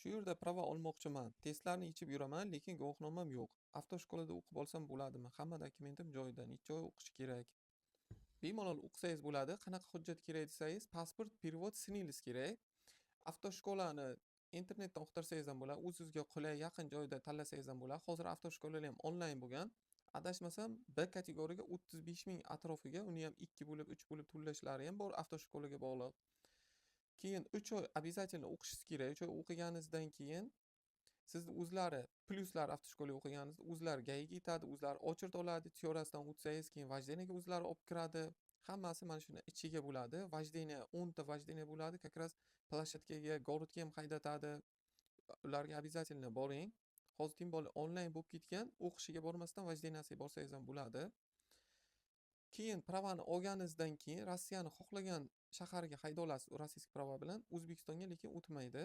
Shu yerda права olmoqchiman. Testlarni yechib yuraman, lekin guvohnomam yo'q. Автошкола da o'qib olsam bo'ladimi? Hamma dokumentim joyida. Necha oy o'qish kerak? Bemalol o'qisangiz bo'ladi. Qanaqa hujjat kerak desangiz, pasport, перевод, СНИЛС kerak. Автошкола ni internetdan o'qitirsangiz ham bo'ladi. O'zingizga qulay, yaqin joyda tanlasangiz ham bo'ladi. Hozir автошкола lar ham onlayn bo'lgan. Adashmasam, B kategoriyaga 35 ming atrofiga, uni ham 2 bo'lib, 3 bo'lib to'lashlari ham bor, автошкола ga bog'liq. Keyin 3 oy обязательно o'qishingiz kerak. 3 oy o'qiganingizdan keyin sizni o'zlari plyuslar, автошкола o'qiganingizda o'zlari ГАИ ga yetadi, o'zlari очередь oladi, теория sidan o'tsangiz, keyin вождение ga o'zlari olib kiradi. Hammasi mana shuni ichiga bo'ladi. Вождение, 10 ta вождение bo'ladi. Как раз площадка ga, город ga ham haydatadi. Ularga обязательно boring. Hozir тем более onlayn bo'lib ketgan, o'qishiga bormasdan вождение siga borsangiz ham bo'ladi. Keyin права ni olganingizdan keyin Rossiyani xohlagan shahariga hayda olasiz российский права bilan, O'zbekistonga lekin o'tmaydi.